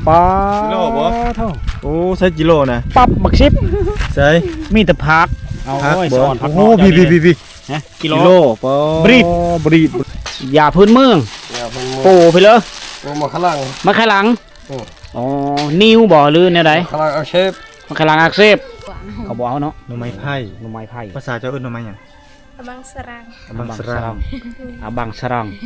ປາດ ກິໂລບໍ່? ໂອ້ ໃສ່ກິໂລນະ ປັບ ບັກສິບ ໃສ່ ມີແຕ່ຜັກ ເອົາ ຜັກ ໂອ້ຍ ບໍ່? ສອນຜັກ ໂອ້ ນອກ ພີ້ ເຈົ້ານີ້ ພີ້ ພີ້ ພີ້ ຮະ ກິໂລ ກິໂລ ປາດ ບຣີດ ບຣີດ ຢາພື້ນເມືອງ ຢາພື້ນເມືອງ ປູໄປເລີຍ ປູໝາກຂະຫຼັງ ໝາກຂະຫຼັງ ອືມ ອໍ ນິ້ວບໍ່ ຫຼືແນວໃດ? ໝາກຂະຫຼັງອັກເສບ ໝາກຂະຫຼັງອັກເສບ ເຂົາບໍ່ເອົາເນາະ ໜໍ່ໄມ້ໄຜ່ ໜໍ່ໄມ້ໄຜ່ ພາສາເຈົ້າເອີ້ນໜໍ່ໄມ້ຫຍັງ? ອະບັງສະລັງ ອະບັງສະລັງ ອະບັງສະລັງ ອະ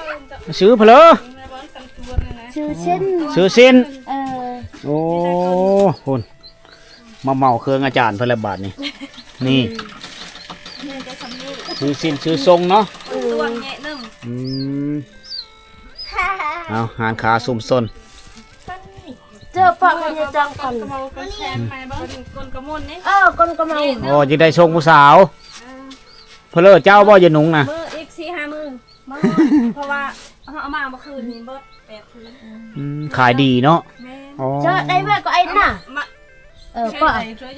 ບັງສະລັງ ຊື່ເພິ່ນເລີ ຊື່ເຊັ່ນ ຊື່ເຊັ່ນ ເອີ ໂອ້ ພຸ້ນ ມາເໝົາເຄື່ອງອາຈານເພິ່ນແລ້ວບາດນີ້ ນີ້ ຊື່ເຊັ່ນ ຊື່ຊົງເນາະ ເອີ ອືມ ເອົາ ຮ້ານຄ້າຊຸມຊົນ ເຈີປະກັນຢູ່ຈັງກັນ ເອີ ກົ້ນກະມົນນີ້ ອໍ ຈຶ່ງໄດ້ຊົງຜູ້ສາວ ເອີ ເພິ່ນເລີ ເຈົ້າບໍ່ ຢ່ານຸງນະ ມື້ອີກສີ່ຫ້າມື້ ເພາະວ່າເຮົາເອົາມາເມື່ອຄືນນີ້ເບິດແປດຄືນ ອືມ ຂາຍດີເນາະ ແມ່ນ ອໍ ເຈົ້າໄດ້ແມ່ກໍໄອ້ນະ ເອີ ກໍ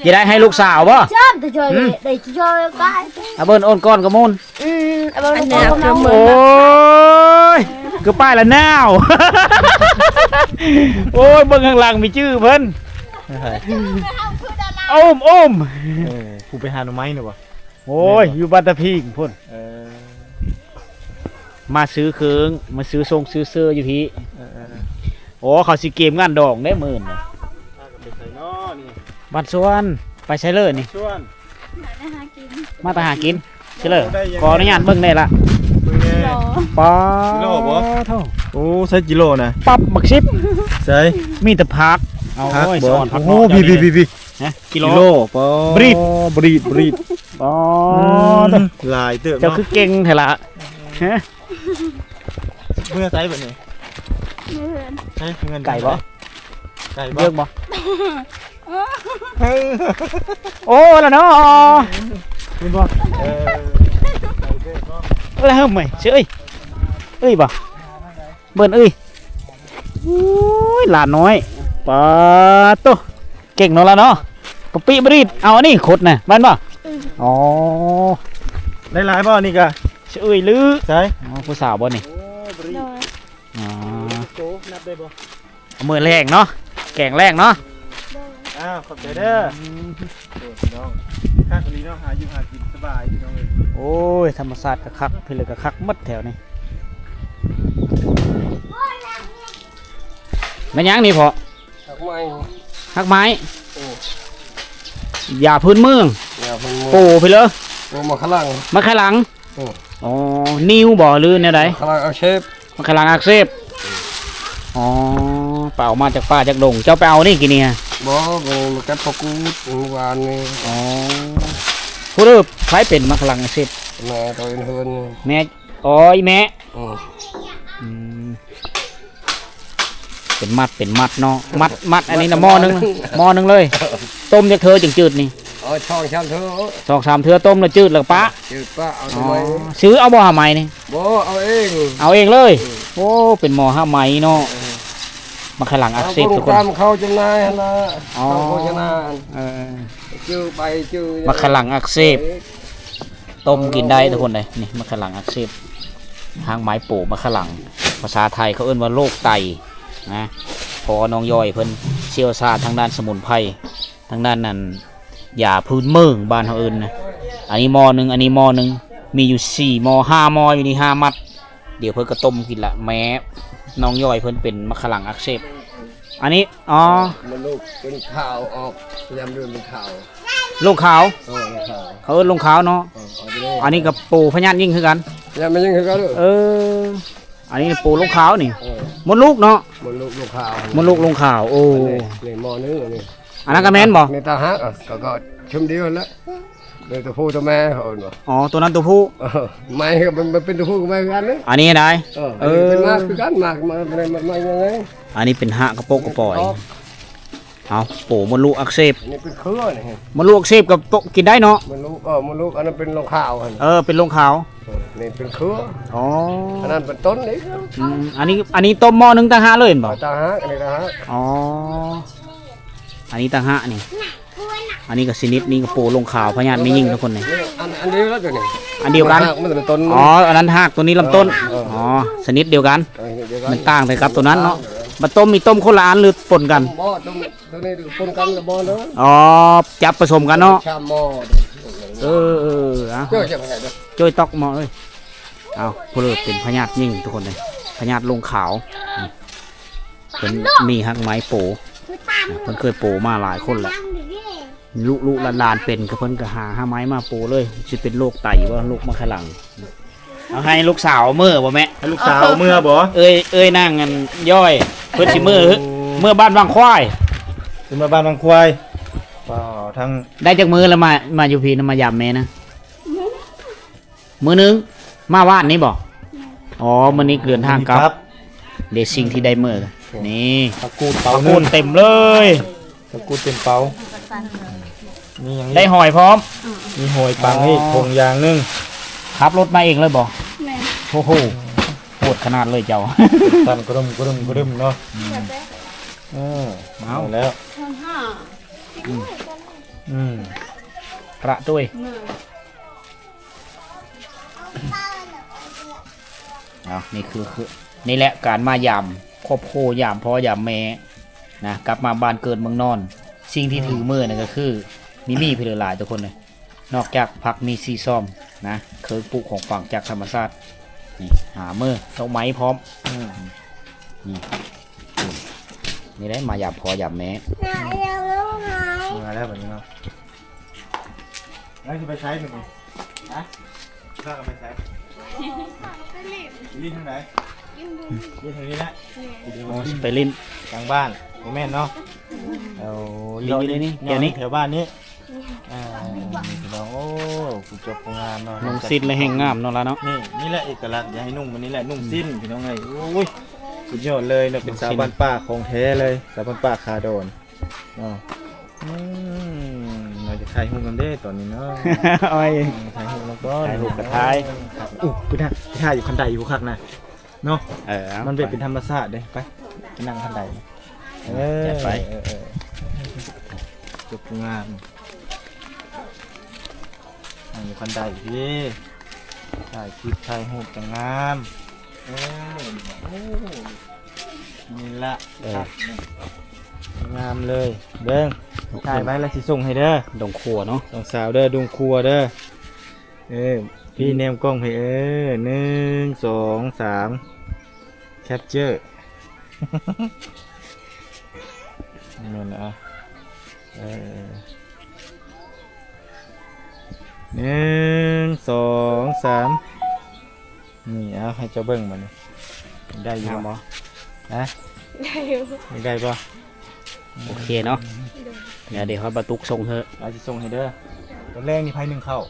ຈະໄດ້ໃຫ້ລູກສາວບໍ່? ຈຳຈະຊ່ອຍ ໄດ້ຊ່ອຍກາຍ ອາເບິ່ນໂອນກ່ອນກະມູນ ອືມ ອາເບິ່ນໂອນກ່ອນກະມູນ ໂອ້ຍ ຄືປ້າຍລະນາວ ໂອ້ຍ ເບິ່ງຂ້າງຫຼັງມີຈື່ເພິ່ນ ໂອມ ໂອມ ເອີ ຜູ້ໄປຫາໜໍ່ໄມ້ນະບໍ່? ໂອ້ຍ ຢູ່ບ້ານຕາພິງພຸ້ນ ເອີ ມາຊື້ເຄື່ອງ ມາຊື້ຊົງຊື້ເສື້ອຢູ່ພີ້ ເອີ ເອີ ໂອ້ ເຂົາຊິກຽມງານດອງເດ້ມື້ອື່ນນີ້ ພາກັນໄປໃສເນາະນີ້ ບ້ານສວນ ໄປໃສເລີນີ້ ສວນ ມາແຕ່ຫາກິນ ມາແຕ່ຫາກິນ ຊິເລີ ໂອ້ ໄດ້ຫຍັງ ຂໍອະນຸຍາດເບິ່ງແດ່ລະ ເບິ່ງແດ່ ປາດ ກິໂລບໍ່? ໂອ້ ໃສ່ກິໂລນະ ປັບ ບັກສິບ ໃສ່ ມີແຕ່ຜັກ ເອົາ ຜັກ ໂອ້ຍ ບໍ່? ສອນຜັກ ໂອ້ ນອກ ພີ້ ເຈົ້ານີ້ ພີ້ ພີ້ ຮະ ກິໂລ ກິໂລ ປາດ ບຣີດ ບຣີດ ບຣີດ ປາດ ອືມ ຫຼາຍເຕີບເນາະ ເຈົ້າຄືເກັ່ງແທ້ລະ ຮະ ເມືອໃສບັດນີ້? ເມືອເຮືອນ ໃສ ເຮືອນ ໄກບໍ່? ໄກບໍ່? ເລື່ອງບໍ່? ໂອ້ ລະເນາະ ເຫັນບໍ່? ເອີ ລະເຮີ້ມເອີຍ ເຊີຍ ເອີຍບໍ່? ເບິ່ນເອີຍ ໂອ້ຍ ຫຼານນ້ອຍ ປາດໂຕ ເກັ່ງເນາະລະເນາະ ປະປິບະດິດ ເອົາອັນນີ້ຂຸດນະ ແມ່ນບໍ່? ອໍ ໄດ້ຫຼາຍບໍ່ນີ້ກະ? ສະເອີຍລື ໃສ ອໍ ຜູ້ສາວບໍ່ນີ້? ໂດຍ ອໍ ໂຕນັບໄດ້ບໍ່? ເອົາມື້ແລງເນາະ ແກງແລງເນາະ ໂດຍ ອ້າວ ຂອບໃຈເດີ ອືມ ໂອ້ຍ ພີ່ນ້ອງ ຄັກອີ່ຫຼີເນາະ ຫາຢູ່ຫາກິນສະບາຍ ພີ່ນ້ອງເອີຍ ໂອ້ຍ ທຳມະຊາດກະຄັກ ພີ້ເລີກະຄັກໝົດແຖວນີ້ ແມ່ນຫຍັງນີ້ພໍ່? ຮາກໄມ້ ຮາກໄມ້ ໂອ້ ຢາພື້ນເມືອງ ຢາພື້ນເມືອງ ປູພີ້ເລີຍ ປູໝາກຂະຫຼັງ ໝາກຂະຫຼັງ ໂອ້ ອໍ ນິ້ວບໍ່ ຫຼືແນວໃດ? ໝາກຂະຫຼັງອັກເສບ ໝາກຂະຫຼັງອັກເສບ ອໍ ໄປເອົາມາຈາກປ່າຈາກດົງ ເຈົ້າໄປເອົານີ້ກີ້ນີ້ ບໍ່ ໄປມາກັດພໍ່ກູດມື້ວານນີ້ ອໍ ຜູ້ເດີ ໃຜເປັນໝາກຂະຫຼັງອັກເສບ? ແມ່ເຂົາເຮັດເຮືອນ ແມ່ ອໍ ອີ່ແມ່ ອືມ ອືມ ເປັນມັດ ເປັນມັດເນາະ ມັດ ມັດອັນນີ້ນະ ໝໍ້ໜຶ່ງ ໝໍ້ໜຶ່ງເລີຍ ຕົ້ມຈັກເທື່ອຈຶ່ງຈືດນີ້? ອໍ ສອງສາມເທື່ອ ສອງສາມເທື່ອ ຕົ້ມແລ້ວຈືດແລ້ວກະປະ ຈືດປະ ເອົາ ອໍ ຊື້ເອົາບໍ່ ຫາໄມ້ນີ້? ບໍ່ ເອົາເອງ ເອົາເອງເລີຍ ອືມ ໂອ້ ເປັນໝໍ້ຫາໄມ້ເນາະ ເອີ ໝາກຂະຫຼັງອັກເສບທຸກຄົນ ເອົາຕາມເຂົາຈຳໜ່າຍຫັ້ນລະ ອໍ ເຂົາໂຄສະນາ ເອີ ຈື່ໄປຈື່ ໝາກຂະຫຼັງອັກເສບ ເອີ ຕົ້ມກິນໄດ້ທຸກຄົນເດ້ ນີ້ໝາກຂະຫຼັງອັກເສບ ຮາກໄມ້ໂປໝາກຂະຫຼັງ ພາສາໄທເຂົາເອີ້ນວ່າໂລກໄຕນະ ເພາະວ່ານ້ອງຢອຍເພິ່ນຊ່ຽວຊານທາງດ້ານສະໝຸນໄພ ທາງດ້ານນັ້ນ ຢາພື້ນເມືອງບ້ານເຮົາເອີ້ນນະ ອັນນີ້ໝໍ້ໜຶ່ງ ອັນນີ້ໝໍ້ໜຶ່ງ ມີຢູ່ສີ່ໝໍ້ ຫ້າໝໍ້ຢູ່ນີ້ ຫ້າມັດ ດຽວເພິ່ນກະຕົ້ມກິນລະ ແມ່ນ້ອງຢອຍເພິ່ນເປັນໝາກຂະຫຼັງອັກເສບ ອັນນີ້ ອໍ ມັນລູກເປັນຂາວອອກ ຍາມເດືອນເປັນຂາວ ລົງຂາວ ເອີ ລົງຂາວ ເຂົາເອີ້ນລົງຂາວເນາະ ເອີ ອັນນີ້ກະໂປພະຍາດຍິງຄືກັນ ພະຍາດຍິງຄືກັນ ເອີ ອັນນີ້ໂປລົງຂາວນີ້ ເອີ ມົດລູກເນາະ ມົດລູກລົງຂາວ ມົດລູກລົງຂາວ ໂອ້ ນີ້ໝໍ້ໜຶ່ງ ອັນນີ້ ອັນນັ້ນກະແມ່ນບໍ່? ນີ້ຕ່າງຫາກ ກະ ກະຊຸມດຽວຫັ້ນແຫຼະ ໂຕຜູ້ໂຕແມ່ເຂົາເອີ້ນວ່າ ອໍ ໂຕນັ້ນໂຕຜູ້ ເອີ ໄມ້ກະມັນ ມັນເປັນໂຕຜູ້ກະໄມ້ຄືກັນເດ້ ອັນນີ້ໄດ ເອີ ເອີ ອັນນີ້ເປັນໝາກຄືກັນ ໝາກ ໝາກ ໝາກ ໝາກຫຍັງ ອັນນີ້ເປັນຮາກກະໂປກກະປອຍ ເອົາ ໂປມົດລູກອັກເສບ ອັນນີ້ເປັນເຄືອນີ້ ມົດລູກອັກເສບກະໂປະກິນໄດ້ເນາະ ມົດລູກ ເອີ ມົດລູກ ອັນນັ້ນເປັນລົງຂາວຫັ້ນ ເອີ ເປັນລົງຂາວ ເອີ ນີ້ເປັນເຄືອ ອໍ ອັນນັ້ນເປັນຕົ້ນອີກ ອືມ ອັນນີ້ ອັນນີ້ຕົ້ມໝໍ້ໜຶ່ງຕ່າງຫາກເລີຍແມ່ນບໍ່? ຕ່າງຫາກ ອັນນີ້ຕ່າງຫາກ ອໍ ອັນນີ້ຕ່າງຫາກນີ້ ອັນນີ້ກໍຊະນິດນີ້ກໍໂປລົງຂາວ ພະຍາດແມ່ຍິງທຸກຄົນນີ້ ອັນ ອັນດຽວກັນຕົວນີ້ ອັນດຽວກັນ ມັນຮາກ ມັນເປັນຕົ້ນ ອໍ ອັນນັ້ນຮາກ ຕົວນີ້ລຳຕົ້ນ ເອີ ອໍ ຊະນິດດຽວກັນ ເອີ ມັນຕ່າງແຕ່ກັບຕົວນັ້ນເນາະ ມັນຕົ້ມ ມີຕົ້ມຄົນລະອັນ ຫຼືປົນກັນ ບໍ່ ຕົວນີ້ປົນກັນລະບໍ່ເນາະ ອໍ ຈັບປະສົມກັນເນາະ ເອີ ເອີ ເອົາ ເຈົ້າຈະໄປໃສເດີ ຈ້ອຍຕອກໝໍ້ເອີຍ ເອົາ ຜູ້ເລີເປັນພະຍາດຍິງທຸກຄົນເລີຍ ພະຍາດລົງຂາວ ເພິ່ນມີຮາກໄມ້ໂປ ເພິ່ນເຄີຍໂປມາຫຼາຍຄົນແລ້ວ ລຸໆຫຼານໆເປັນ ກໍເພິ່ນກໍຫາ ຫາໄມ້ມາໂປເລີຍ ຊິເປັນໂລກໄຕບໍ່ ໂລກມະຄະລັງ ເອົາໃຫ້ລູກສາວເມືອບໍ່ແມ່ ໃຫ້ລູກສາວເມືອບໍ່ ເອີຍ ເອີຍນາງອັນຍ້ອຍ ເພິ່ນຊິເມືອ ໂອ້ ເມືອບ້ານວັງຄວາຍ ຊິເມືອບ້ານວັງຄວາຍ ກໍທັງ ໄດ້ຈັກມື້ແລ້ວມາ ມາຢູ່ພີ້ນະ ມາຢາມແມ່ນະ? ມື້ໜຶ່ງ ມາວານນີ້ບໍ່? ແມ່ນ ອໍ ມື້ນີ້ເດີນທາງກັບ ມື້ນີ້ກັບ ເດ ສິ່ງທີ່ໄດ້ມື້ ໂອ້ ນີ້ ຜັກກູດເປົາ ຜັກກູດເຕັມເລີຍ ຜັກກູດເຕັມເປົາ ມີຫຍັງອີກ? ໄດ້ຫອຍພ້ອມ ມີຫອຍປັງອີກ ອໍ ຖົງຢາງໜຶ່ງ ຂັບລົດມາເອງເລີຍບໍ່? ແມ່ນ ໂອ້ໂຫ ໂຫດຂະໜາດເລີຍເຈົ້າ ສັ່ນກະດຶມກະດຶມກະດຶມເນາະ ອືມ ເອີ ເອົາແລ້ວ ອືມ ອືມ ພະດ້ວຍ ເອົາ ນີ້ຄື ຄື ນີ້ແຫຼະການມາຢາມຄອບຄົວ ຢາມພໍ່ຢາມແມ່ນະ ກັບມາບ້ານເກີດເມືອງນອນ ສິ່ງທີ່ຖືເມືນັ້ນກໍຄື ມີ ມີເພິ່ນຫຼາຍທຸກຄົນເລີຍ ນອກຈາກຜັກມີສີຊອມນະ ເຄື່ອງປູກຂອງຝັງຈາກທຳມະຊາດ ນີ້ ຫາເມືອ ດອກໄມ້ພ້ອມ ອືມ ນີ້ ນີ້ແຫຼະ ມາຢາມພໍ່ຢາມແມ່ ມາແລ້ວບັດນີ້ເນາະ ແລ້ວຊິໄປໃສມື້ນີ້? ຮະ? ພາກັນໄປໃສ? ໄປຫຼິ້ນ ຫຼິ້ນທາງໃດ? ຫຼິ້ນທາງນີ້ແຫຼະ ໂອ້ ຊິໄປຫຼິ້ນກາງບ້ານ ບໍ່ແມ່ນເນາະ? ໂອ້ ຫຼິ້ນຢູ່ໃນນີ້ ແຖວນີ້ ແຖວບ້ານນີ້ ອ່າ ພີ່ນ້ອງ ໂອ້ ຜູ້ຈົບຜູ້ງາມເນາະ ນຸ່ງສິ້ນແລະແຮ່ງງາມເນາະລະເນາະ ນີ້ ນີ້ແຫຼະເອກະລັກ ຢາກໃຫ້ນຸ່ງແບບນີ້ແຫຼະ ນຸ່ງສິ້ນ ອືມ ພີ່ນ້ອງເອີຍ ໂອ້ຍ ສຸດຍອດເລີຍເນາະ ເປັນສາວບ້ານປ່າຂອງແທ້ເລີຍ ສາວບ້ານປ່າຂາດອນ ເນາະ ອືມ ເຮົາຈະຖ່າຍຮູບນຳເດ້ຕອນນີ້ເນາະ ໂອ້ຍ ຖ່າຍຮູບນຳກ່ອນ ຖ່າຍຮູບກໍຖ່າຍ ອູ້ ໄປຖ່າຍ ໄປຖ່າຍຢູ່ຄັນໄດຢູ່ຄັກນະ ເນາະ ເອີ ມັນເປັນ ເປັນທຳມະຊາດເດ້ ໄປ ໄປນັ່ງຄັນໄດ ເອີ ຈັດໄປ ເອີ ເອີ ເອີ ຈົບງາມ ນັ່ງຢູ່ຄັນໄດພີ້ ຖ່າຍຄລິບ ຖ່າຍຮູບຈັ່ງງາມ ເອີ ໂອ້ ນີ້ລະ ເອີ ງາມເລີຍ ເບິ່ງ ຖ່າຍໄວ້ແລ້ວຊິສົ່ງໃຫ້ເດີ ດົງຄົວເນາະ ນ້ອງສາວເດີ ດົງຄົວເດີ ເອີ ພີ່ແນມກ້ອງໃຫ້ ເອີ ໜຶ່ງ ສອງ ສາມ ແຄັບເຈີ ແມ່ນລະ ເອີ ໜຶ່ງ ສອງ ສາມ ນີ້ ເອົາໃຫ້ເຈົ້າເບິ່ງບັດນີ້ ໄດ້ຢູ່ບໍ່? ຮະ? ໄດ້ຢູ່ ໄດ້ບໍ່? ໂອເຄເນາະ ດຽວ ດຽວເຮົາມາຕຸກສົ່ງເຮີ ອາ ຊິສົ່ງໃຫ້ເດີ ຕອນແລງນີ້ໃຜໜຶ້ງເຂົ້າ?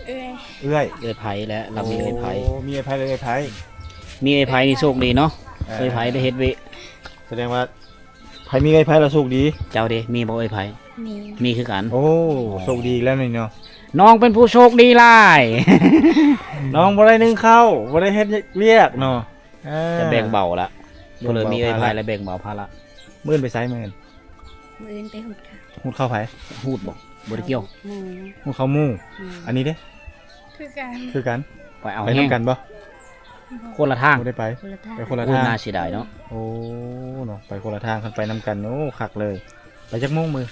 ເອື້ອຍ ເອື້ອຍ ເອື້ອຍໄພແຫຼະ ລາວມີເອື້ອຍໄພ ໂອ້ ມີເອື້ອຍໄພ ເອື້ອຍໄພ ມີເອື້ອຍໄພນີ້ໂຊກດີເນາະ ເອີ ເອື້ອຍໄພໄດ້ເຮັດເວ ສະແດງວ່າ ໃຜມີເອື້ອຍໄພລະໂຊກດີ ເຈົ້າເດ ມີບໍ່ເອື້ອຍໄພ? ມີ ມີຄືກັນ ໂອ້ ໂຊກດີແລ້ວນີ້ເນາະ ນ້ອງເປັນຜູ້ໂຊກດີຫຼາຍ ນ້ອງບໍ່ໄດ້ໜຶ້ງເຂົ້າ ບໍ່ໄດ້ເຮັດວຽກເນາະ ເອີ ຈະແບ່ງເບົາລະ ເພິ່ນມີເອື້ອຍໄພລະແບ່ງເບົາພາລະ ມື້ອື່ນໄປໃສມື້ອື່ນ? ມື້ອື່ນໄປຫຸດເຂົ້າ ຫຸດເຂົ້າໃຜ? ຫຸດບໍ່? ບໍ່ໄດ້ກ່ຽວ ໝູ່ ຫຸດເຂົ້າໝູ່ ແມ່ນ ອັນນີ້ເດ? ຄືກັນ ຄືກັນ ໄປເອົາ ໄປນຳກັນບໍ່? ຄົນລະທາງ ບໍ່ໄດ້ໄປ ຄົນລະທາງ ໄປຄົນລະທາງ ໂອ້ຍ ໜ້າເສຍດາຍເນາະ ໂອ້ ເນາະ ໄປຄົນລະທາງ ຄັນໄປນຳກັນ ໂອ້ ຄັກເລີຍ ໄປຈັກໂມງມື້?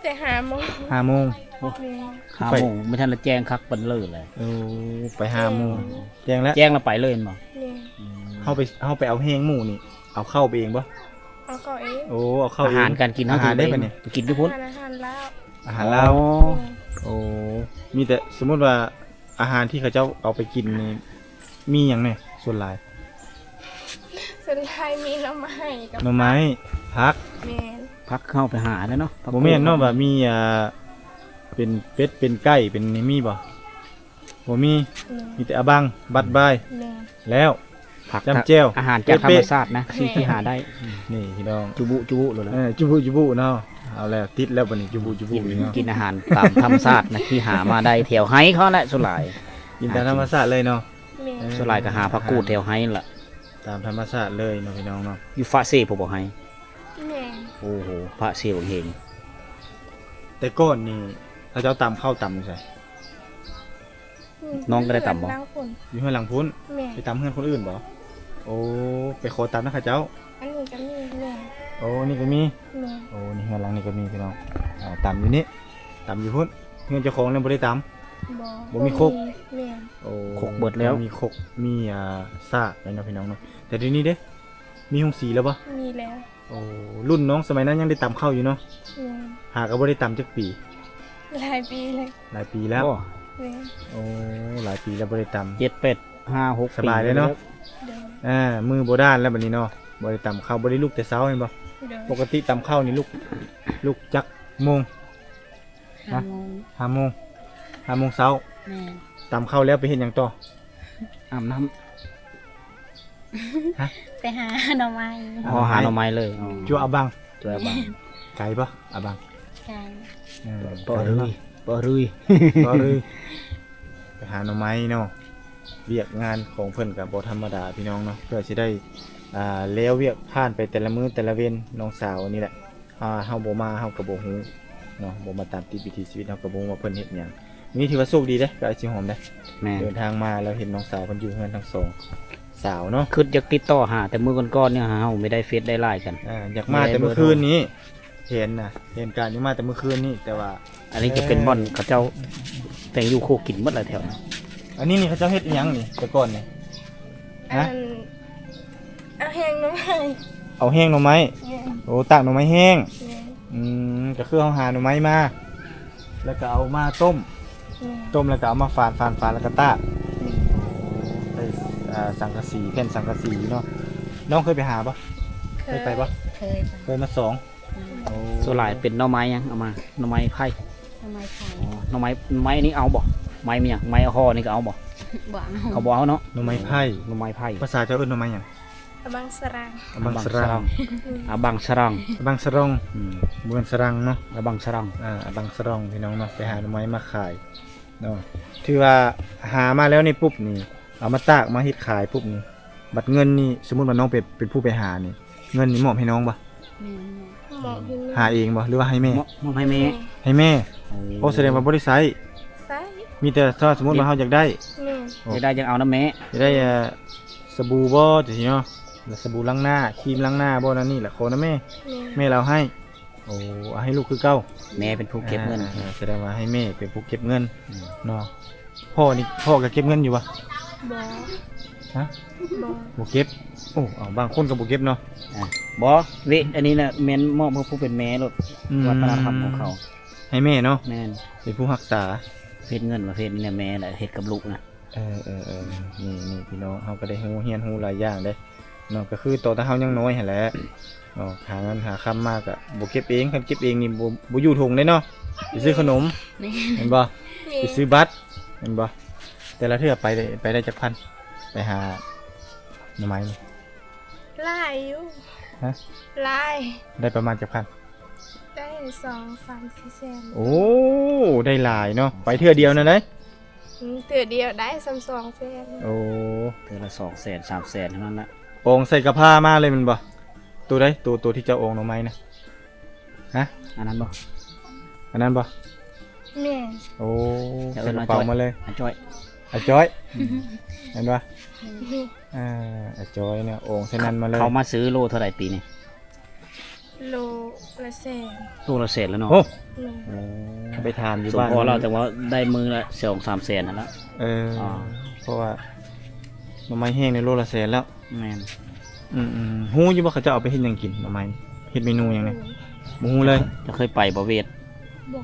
ແຕ່ຫ້າໂມງ ຫ້າໂມງ ໂອ້ ແມ່ນ ຫ້າໂມງ ໄປ ບໍ່ທັນລະແຈ້ງຄັກປານເລີຍ ໂອ້ ໄປຫ້າໂມງ ແຈ້ງແລ້ວ ແຈ້ງແລ້ວໄປເລີຍແມ່ນບໍ່? ແມ່ນ ອືມ ເຮົາໄປ ເຮົາໄປເອົາແຮງໝູ່ນີ້ ເອົາເຂົ້າໄປເອງບໍ່? ເອົາເຂົ້າເອງ ໂອ້ ເອົາເຂົ້າເອງ ອາຫານການກິນເຮົາ ອາຫານເດ້ບັດນີ້ ໄປກິນຢູ່ພຸ້ນ ອາຫານລາວ ອາຫານລາວ ໂອ້ ໂອ້ ມີແຕ່ ສົມມຸດວ່າ ອາຫານທີ່ເຂົາເຈົ້າເອົາໄປກິນນີ້ ມີຫຍັງແດ່ສ່ວນຫຼາຍ? ສ່ວນຫຼາຍມີໜໍ່ໄມ້ກັບ ໜໍ່ໄມ້ ຜັກ ແມ່ນ ຜັກເຮົາໄປຫາແລ້ວເນາະ ບໍ່ແມ່ນເນາະ ວ່າມີ ອ່າ ເປັນເປັດ ເປັນໄກ່ ເປັນນີ້ມີບໍ່? ບໍ່ມີ ແມ່ນ ມີແຕ່ອະບັງ ບັດບາຍ ແມ່ນ ແລ້ວ ຜັກ ຈ້ຳແຈ່ວ ອາຫານຈາກທຳມະຊາດນະ ເປະໆ ທີ່ ທີ່ຫາໄດ້ ນີ້ພີ່ນ້ອງ ຈຸບຸ ຈຸບຸໂລດ ເອີ ຈຸບຸ ຈຸບຸເນາະ ເອົາແລ້ວ ຕິດແລ້ວບັດນີ້ ຈຸບຸ ຈຸບຸ ກິນ ເນາະ ກິນອາຫານຕາມທຳມະຊາດນະ ທີ່ຫາມາໄດ້ແຖວໄຮ່ເຂົາແຫຼະສ່ວນຫຼາຍ ກິນຕາມທຳມະຊາດເລີຍເນາະ ແມ່ນ ເອີ ສ່ວນຫຼາຍກໍຫາຜັກກູດແຖວໄຮ່ນັ້ນລະ ຕາມທຳມະຊາດເລີຍເນາະ ພີ່ນ້ອງເນາະ ຢູ່ຟາກເຊບໍ່ ບໍ່ໄຮ່ ແມ່ນ ໂອ້ໂຫ ຟາກເຊບັກເຮງ ແຕ່ກ່ອນນີ້ເຂົາເຈົ້າຕຳເຂົ້າຕຳຢູ່ໃສ? ອືມ ນ້ອງກໍໄດ້ຕຳບໍ່? ຢູ່ເຮືອນຫຼັງພຸ້ນ. ຢູ່ເຮືອນຫຼັງພຸ້ນ? ແມ່ນ. ໄປຕຳເຮືອນຄົນອື່ນບໍ່? ໂອ້ ໄປຂໍຕຳນຳເຂົາເຈົ້າ? ອັນນີ້ກໍມີ. ແມ່ນ. ໂອ້ ນີ້ກໍມີ. ແມ່ນ. ໂອ້ ນີ້ເຮືອນຫຼັງນີ້ກໍມີພີ່ນ້ອງ. ອ່າ ຕຳຢູ່ນີ້ ຕຳຢູ່ພຸ້ນ. ເຮືອນເຈົ້າຂອງນັ້ນບໍ່ໄດ້ຕຳ? ບໍ່ ບໍ່ມີຄົກ. ແມ່ນ. ໂອ້ ຄົກເບິດແລ້ວ. ມີຄົກ ມີ ອ່າ ສາກແລ້ວເນາະພີ່ນ້ອງເນາະ. ແຕ່ດຽວນີ້ເດ້ ມີໂຮງສີແລ້ວບໍ່? ມີແລ້ວ. ໂອ້ ລຸ້ນນ້ອງສະໄໝນັ້ນຍັງໄດ້ຕຳເຂົ້າຢູ່ເນາະ. ແມ່ນ. ຫາກໍບໍ່ໄດ້ຕຳຈັກປີ? ຫຼາຍປີແລ້ວ. ຫຼາຍປີແລ້ວ. ໂອ້ ແມ່ນ. ໂອ້ ຫຼາຍປີແລ້ວບໍ່ໄດ້ຕຳ. ເຈັດ ແປດ ຫ້າ ຫົກ ສະບາຍເລີຍເນາະ. ໂດຍ. ອ່າ ມືບໍ່ດ້ານແລ້ວບັດນີ້ເນາະ ບໍ່ໄດ້ຕຳເຂົ້າ ບໍ່ໄດ້ລຸກແຕ່ເຊົ້າແມ່ນບໍ່? ໂດຍ. ປົກກະຕິຕຳເຂົ້ານີ້ລຸກ ລຸກຈັກໂມງ? ຫ້າໂມງ. ຫ້າໂມງ ຫ້າໂມງເຊົ້າ. ແມ່ນ. ຕຳເຂົ້າແລ້ວໄປເຮັດຫຍັງຕໍ່? ອາບນ້ຳ. ຮະ? ໄປຫາໜໍ່ໄມ້. ອໍ ຫາໜໍ່ໄມ້ເລີຍ. ອໍ ຈົວອາບັງ. ຈົວອາບັງ. ໄກບໍ່ ອາບັງ? ໄກ. ເອີ ເປາະເລື້ອຍ ເປາະເລື້ອຍ ເປາະເລື້ອຍ. ໄປຫາໜໍ່ໄມ້ເນາະ. ວຽກງານຂອງເພິ່ນກໍບໍ່ທຳມະດາພີ່ນ້ອງເນາະ ເພື່ອຊິໄດ້ ອ່າ ແລ້ວວຽກຜ່ານໄປແຕ່ລະມື້ແຕ່ລະເວັນ. ນ້ອງສາວນີ້ແຫຼະ ອ່າ ເຮົາບໍ່ມາເຮົາກໍບໍ່ຮູ້ເນາະ ບໍ່ມາຕາມຕິດວິຖີຊີວິດເຮົາກໍບໍ່ຮູ້ວ່າເພິ່ນເຮັດຫຍັງ. ນີ້ຖືວ່າໂຊກດີເດ້ ກໍອ້າຍຊິຫອມເດ້. ແມ່ນ. ເດີນທາງມາແລ້ວເຫັນນ້ອງສາວເພິ່ນຢູ່ເຮືອນທັງສອງສາວເນາະ. ຄິດຢາກຕິດຕໍ່ຫາແຕ່ມື້ກ່ອນໆນີ້ ເຮົາໄມ່ໄດ້ເຟສໄດ້ໄລນ໌ກັນ. ອ່າ ຢາກມາແຕ່ມື້ຄືນນີ້ ເຫັນນະ ເຫັນການຢູ່ມາແຕ່ມື້ຄືນນີ້ ແຕ່ວ່າ ອັນນີ້ຈະເປັນ ເອີ ບ່ອນເຂົາເຈົ້າແຕ່ງຢູ່ຄົວກິນໝົດແລ້ວແຖວນີ້. ອັນນີ້ນີ້ເຂົາເຈົ້າເຮັດອີ່ຫຍັງນີ້ແຕ່ກ່ອນນີ້? ຮະ? ອັນ ເອົາແຫ້ງໜໍ່ໄມ້. ເອົາແຫ້ງໜໍ່ໄມ້? ແມ່ນ. ໂອ້ ຕາກໜໍ່ໄມ້ແຫ້ງ. ແມ່ນ. ອືມ ກໍຄືເຮົາຫາໜໍ່ໄມ້ມາ ແລ້ວກໍເອົາມາຕົ້ມ. ແມ່ນ. ຕົ້ມແລ້ວກໍເອົາມາຝານ ຝານ ຝານ ແລ້ວກໍຕາກ. ແມ່ນ. ໂອ້ ໃສ່ ອ່າ ສັງກະສີ ແຜ່ນສັງກະສີເນາະ. ນ້ອງເຄີຍໄປຫາບໍ່? ເຄີຍ. ເຄີຍໄປບໍ່? ເຄີຍ. ເຄີຍມາສອງ. ອືມ. ໂອ້ ສ່ວນຫຼາຍເປັນໜໍ່ໄມ້ຫຍັງເອົາມາ? ໜໍ່ໄມ້ໄຜ່. ໜໍ່ໄມ້ໄຜ່. ອໍ ໜໍ່ໄມ້ ໄມ້ນີ້ເອົາບໍ່? ໄມ້ແມ່ນຫຍັງ? ໄມ້ຫໍ່ນີ້ກໍເອົາບໍ່? ບໍ່ເອົາ. ເຂົາບໍ່ເອົາເນາະ. ໜໍ່ໄມ້ໄຜ່. ໜໍ່ໄມ້ໄຜ່. ພາສາເຈົ້າເອີ້ນໜໍ່ໄມ້ຫຍັງ? ອະບັງສະລັງ. ອະບັງສະລັງ. ອະບັງສະລັງ. ອະບັງສະລັງ. ອືມ ບໍ່ແມ່ນສະລັງເນາະ. ອະບັງສະລັງ. ອ່າ ອະບັງສະລັງ ພີ່ນ້ອງເນາະ ໄປຫາໜໍ່ໄມ້ມາຂາຍເນາະ. ຖືວ່າຫາມາແລ້ວນີ້ປຸບນີ້ ເອົາມາຕາກມາເຮັດຂາຍປຸບນີ້ ບັດເງິນນີ້ ສົມມຸດວ່ານ້ອງເປັນ ເປັນຜູ້ໄປຫານີ້ ເງິນນີ້ມອບໃຫ້ນ້ອງບໍ່? ແມ່ນ. ມອບໃຫ້ແມ່. ຫາເອງບໍ່ ຫຼືວ່າໃຫ້ແມ່? ມອບ ມອບໃຫ້ແມ່. ໃຫ້ແມ່. ໂອ້ ໂອ້ ສະແດງວ່າບໍ່ໄດ້ໃຊ້. ໃຊ້. ມີແຕ່ຖ້າສົມມຸດວ່າເຮົາຢາກໄດ້. ແມ່ນ. ໂອ້ ຢາກໄດ້ ຢາກເອົານຳແມ່. ຢາກໄດ້ ເອີ ສະບູບໍ່ ຈັ່ງຊີ້ເນາະ ແລ້ວສະບູລ້າງໜ້າ ຄຣີມລ້າງໜ້າບໍ່ ນັ້ນນີ້ ລະຂໍນຳແມ່. ແມ່. ແມ່ລາວໃຫ້. ໂອ້ ເອົາໃຫ້ລູກຄືເກົ່າ. ແມ່ເປັນຜູ້ເກັບເງິນ. ອ່າ ສະແດງວ່າໃຫ້ແມ່ເປັນຜູ້ເກັບເງິນ. ອືມ. ເນາະ. ພໍ່ນີ້ ພໍ່ກໍເກັບເງິນຢູ່ບໍ່? ບໍ່. ຮະ? ບໍ່. ບໍ່ເກັບ. ໂອ້ ເອົາ ບາງຄົນກໍບໍ່ເກັບເນາະ. ອ່າ ບໍ່ ເວ ອັນນີ້ນະແມ່ນມອບໃຫ້ຜູ້ເປັນແມ່ໂລດ. ອືມ. ວັດທະນະທຳຂອງເຂົາ. ໃຫ້ແມ່ເນາະ. ແມ່ນ. ເປັນຜູ້ຮັກສາ. ເຮັດເງິນປະເພດນີ້ແຫຼະ ແມ່ແຫຼະເຮັດກັບລູກນະ. ເອີ ເອີ ເອີ ນີ້ ນີ້ພີ່ນ້ອງ ເຮົາກໍໄດ້ຮູ້ ຮຽນຮູ້ຫຼາຍຢ່າງເດ້ເນາະ. ກໍຄືຕອນທີ່ເຮົາຍັງນ້ອຍຫັ້ນແຫຼະເນາະ ຫາເງິນຫາຄຳມາກໍບໍ່ເກັບເອງ. ຄັນເກັບເອງນີ້ບໍ່ ບໍ່ຢູ່ຖົງເດ້ເນາະ. ໄປຊື້ຂະໜົມ. ແມ່ນ. ແມ່ນບໍ່? ແມ່ນ. ໄປຊື້ບັດ. ແມ່ນບໍ່? ແຕ່ລະເທື່ອໄປໄດ້ ໄປໄດ້ຈັກພັນ? ໄປຫາໜໍ່ໄມ້ນີ້. ຫຼາຍຢູ່. ຮະ? ຫຼາຍ. ໄດ້ປະມານຈັກພັນ? ໄດ້ສອງ ສາມ ສີ່ແສນ. ໂອ້ ໄດ້ຫຼາຍເນາະ. ໄປເທື່ອດຽວນັ້ນເດ້. ອືມ ເທື່ອດຽວໄດ້ສ່ຳສອງແສນ. ໂອ້ ເທື່ອລະສອງແສນ ສາມແສນເທົ່ານັ້ນລະ. ອອງໃສ່ກະພ້າມາເລີຍແມ່ນບໍ່? ໂຕໃດ? ໂຕ ໂຕທີ່ເຈົ້າອອງໜໍ່ໄມ້ນະ? ຮະ? ອັນນັ້ນບໍ່? ອັນນັ້ນບໍ່? ແມ່ນ. ໂອ້ ໃສ່ກະເປົາມາເລີຍ. ອາຈ້ອຍ ອາຈ້ອຍ. ອືມ. ແມ່ນບໍ່? ແມ່ນ. ອ່າ ອາຈ້ອຍເນາະ ອອງໃສ່ນັ້ນມາເລີຍ. ເຂົາມາຊື້ໂລເທົ່າໃດປີນີ້? ໂລລະແສນ. ໂລລະແສນແລ້ວເນາະ. ໂອ້ ແມ່ນ. ໂອ້ ໄປຖາມຢູ່ບ້ານ ສົມພໍແລ້ວ ແຕ່ວ່າໄດ້ມື້ລະສອງສາມແສນຫັ້ນລະ. ເອີ ອ່າ ເພາະວ່າໜໍ່ໄມ້ແຫ້ງໃນໂລລະແສນແລ້ວ. ແມ່ນ. ອືມໆ ຮູ້ຢູ່ບໍ່ເຂົາເຈົ້າເອົາໄປເຮັດຫຍັງກິນ ໜໍ່ໄມ້ ເຮັດເມນູຫຍັງແດ່? ບໍ່ຮູ້ເລີຍ. ເຈົ້າເຄີຍໄປບໍ່ຫວຽດ?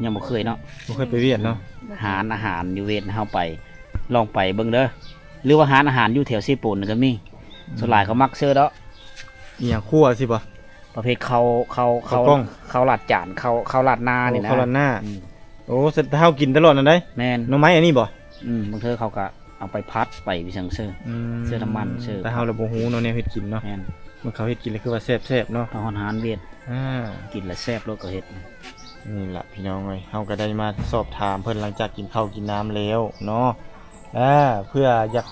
ຍັງບໍ່ເຄີຍເນາະ. ບໍ່ເຄີຍໄປຫວຽດເນາະ. ຮ້ານອາຫານຢູ່ຫວຽດ ເຮົາໄປ ລອງໄປເບິ່ງເດີ ຫຼືວ່າຮ້ານອາຫານຢູ່ແຖວເຊໂປນກໍມີ. ອືມ. ສ່ວນຫຼາຍເຂົາມັກຊື້ດອກ ອີ່ຫຍັງ ຂົ້ວຊີ້ບໍ່? ປະເພດເຂົ້າ ເຂົ້າ ເຂົ້າກ້ອງ ເຂົ້າລາດຈານ ເຂົ້າ ເຂົ້າລາດໜ້ານີ້ນະ. ເຂົ້າລາດໜ້າ. ອືມ. ໂອ້ ແຕ່ເຮົາກິນຕະຫຼອດນັ້ນໄດ໋. ແມ່ນ. ໜໍ່ໄມ້ອັນນີ້ບໍ່? ອືມ ບາງເທື່ອເຂົາກໍເອົາໄປຜັດ ໄປຫຍັງເຊິ່ ເອີ ເຊື່ອນ້ຳມັນເຊື່ອ. ແຕ່ເຮົາລະບໍ່ຮູ້ເນາະ ແນວເຮັດກິນເນາະ. ແມ່ນ. ມັນເຂົາເຮັດກິນລະຄືວ່າແຊບໆເນາະ. ເຮົາຮ້ານຫວຽດ ອ່າ ກິນລະແຊບໂລດ ເຂົາເຮັດ. ນີ້ລະພີ່ນ້ອງເອີຍ ເຮົາກໍໄດ້ມາສອບຖາມເພິ່ນ ຫຼັງຈາກກິນເຂົ້າກິນນ້ຳແລ້ວເນາະ. ອ່າ ເພື່ອຢາກ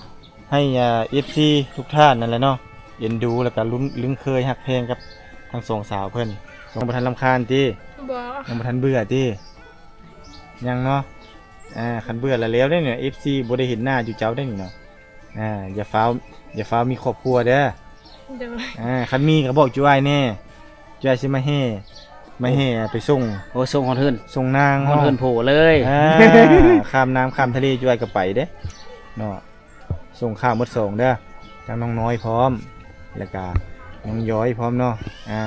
ໃຫ້ ອ່າ ເອັຟຊີທຸກທ່ານນັ້ນແຫຼະເນາະ ເອັນດູ ແລ້ວກໍລຸ້ນລຶ້ງເຄີຍຮັກແພງກັບທັງສອງສາວເພິ່ນ. ຍັງບໍ່ທັນລຳຄານຕິ? ບໍ່. ຍັງບໍ່ທັນເບື່ອຕິ? ຍັງເນາະ ອ່າ ຄັນເບື່ອລະແລ້ວເດ້ນີ້ ເອັຟຊີບໍ່ໄດ້ເຫັນໜ້າຈຸເຈົ້າເດ້ນີ້ເນາະ ອ່າ ຢ່າຟ້າວ ຢ່າຟ້າວມີຄອບຄົວເດີ ໂດຍ ອ່າ ຄັນມີກໍບອກຈຸອ້າຍແນ່ ຈຸອ້າຍຊິມາແຫ່ ມາແຫ່ໄປສົ່ງ ໂອ້ ສົ່ງຮອດເຮືອນ ສົ່ງນາງ ຮອດເຮືອນໂພເລີຍ ອ່າ ຂ້າມນ້ຳຂ້າມທະເລຈຸອ້າຍກໍໄປເດ້ເນາະ ສົ່ງຂ້າວໝົດສອງເດີ ທັງນ້ອງນ້ອຍພ້ອມ ແລ້ວກະນ້ອງຍ້ອຍພ້ອມເນາະ ອ່າ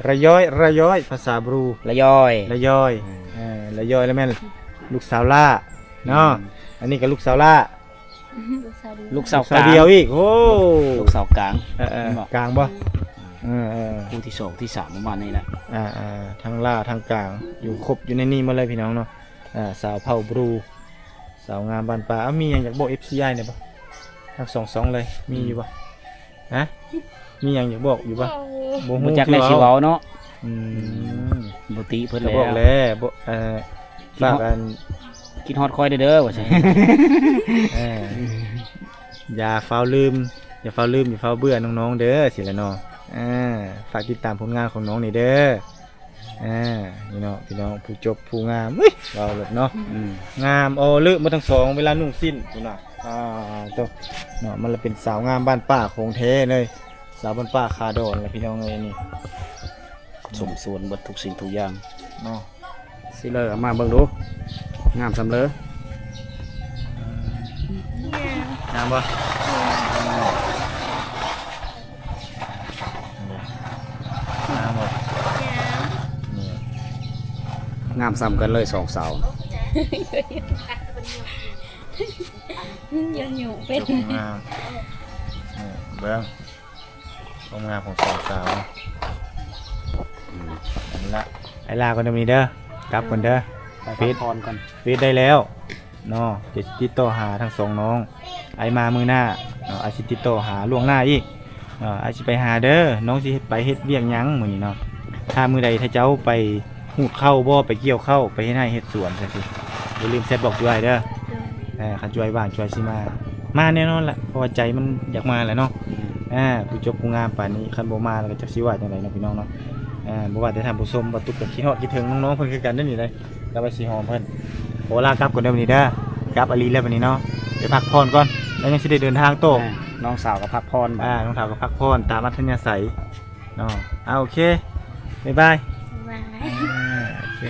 ລະຍ້ອຍ ລະຍ້ອຍ ພາສາບຣູ ລະຍ້ອຍ ລະຍ້ອຍ ອືມ ເອີ ລະຍ້ອຍລະແມ່ນລູກສາວຫຼ້າເນາະ ອືມ ອັນນີ້ກໍລູກສາວຫຼ້າ ລູກສາວດຽວ ລູກສາວກາງ ລູກສາວດຽວອີກ ໂອ້ ລູກສາວກາງ ເອີໆ ແມ່ນບໍ່ ກາງບໍ່ ເອີໆ ຄູ່ທີສອງທີສາມປະມານນີ້ແຫຼະ ອ່າໆ ທັງຫຼ້າທັງກາງ ຢູ່ຄົບຢູ່ໃນນີ້ໝົດເລີຍພີ່ນ້ອງເນາະ ອ່າ ສາວເຜົ່າບຣູ ສາວງາມບ້ານປ່າ ເອົາ ມີຫຍັງຢາກບອກເອັຟຊີອ້າຍແດ່ບໍ່? ທັງສອງຊ່ອງເລີຍ ມີຢູ່ບໍ່? ຮະ? ມີຫຍັງຢາກບອກຢູ່ບໍ່? ບໍ່ຮູ້ ບໍ່ຮູ້ ຈັກແລ້ວຊິເວົ້າເນາະ ອືມ ອືມ ບໍ່ຕິເພິ່ນ ກໍບອກແລ້ວ ແຫຼະ ບໍ່ ເອີ ຝາກອັນ ຄິດຮອດຂ້ອຍເດີ ວ່າຊັ້ນ ເອີ ຢ່າຟ້າວລືມ ຢ່າຟ້າວລືມ ຢ່າຟ້າວເບື່ອນ້ອງໆເດີ ຊີ້ແຫຼະເນາະ ເອີ ຝາກຕິດຕາມຜົນງານຂອງນ້ອງແດ່ເດີ. ອ່າ ນີ້ເນາະ ພີ່ນ້ອງ ຜູ້ຈົບຜູ້ງາມ ເອີຍ ເວົ້າໂລດເນາະ ອືມ ງາມ ເອີ ເລີະໝົດທັງສອງ ເວລານຸ່ງສິ້ນພຸ້ນນະ ອ່າ ໂຕ ເນາະ ມັນລະເປັນສາວງາມບ້ານປ່າຂອງແທ້ເລີຍ ສາວບ້ານປ່າຂາດອນລະ ພີ່ນ້ອງເອີຍ ນີ້ ສົມສ່ວນເບິດທຸກສິ່ງທຸກຢ່າງເນາະ ຊິເລີ ເອົາມາເບິ່ງດູ ງາມສ່ຳເລີ ງາມ ງາມບໍ່? ງາມບໍ່? ງາມ ນີ້ ງາມສ່ຳກັນເລີຍສອງສາວ ເປັນ ງາມ ນີ້ ເບິ່ງ ຄວາມງາມຂອງສອງສາວ ອືມ ອັນນີ້ລະ ໄອ້ລາກ່ອນເດີ ມື້ນີ້ເດີ ກັບກ່ອນເດີ ໄປພັກຜ່ອນກ່ອນ ເຟສໄດ້ແລ້ວເນາະ ຈະຕິດຕໍ່ຫາທັງສອງນ້ອງ ອ້າຍມາມື້ໜ້າເນາະ ອ້າຍຊິຕິດຕໍ່ຫາລ່ວງໜ້າອີກເນາະ ອ້າຍຊິໄປຫາເດີ ນ້ອງຊິເຮັດ ໄປເຮັດວຽກຫຍັງມື້ນີ້ເນາະ ຖ້າມື້ໃດຖ້າເຈົ້າໄປ ຮູດເຂົ້າບໍ່ ໄປກ່ຽວເຂົ້າ ໄປເຮັດໄຮ່ເຮັດສວນຈັ່ງຊີ້ ຢ່າລືມແຊັດບອກຈຸອ້າຍເດີ ເອີ ຄັນຈຸອ້າຍວ່າງຈຸອ້າຍຊິມາ ມາແນ່ນອນລະ ເພາະວ່າໃຈມັນຢາກມາແຫຼະເນາະ ອືມ ອ່າ ຜູ້ຈົບຜູ້ງາມປານນີ້ ຄັນບໍ່ມາລະກໍຈັກຊິວ່າຈັ່ງໃດເນາະ ພີ່ນ້ອງເນາະ ອ່າ ບໍ່ວ່າແຕ່ທ່ານຜູ້ຊົມ ບ່າວຕຸກກໍຄິດຮອດຄິດເຖິງນ້ອງໆເພິ່ນຄືກັນເດ້ນີ້ເດ້ ກັບອ້າຍສີຫອມເພິ່ນ ຂໍລາກັບກ່ອນເດີບັດນີ້ເດີ ກັບອີ່ຫຼີແລ້ວບັດນີ້ເນາະ ໄປພັກຜ່ອນກ່ອນ ແລ້ວຍັງຊິໄດ້ເດີນທາງຕໍ່ ອ່າ ນ້ອງສາວກໍພັກຜ່ອນ ອ່າ ນ້ອງສາວກໍພັກຜ່ອນຕາມອັດທະຍາໄສ ເນາະ ອ່າ ໂອເຄ ບາຍບາຍ ບາຍບາຍ ອ່າ ໂອເຄ.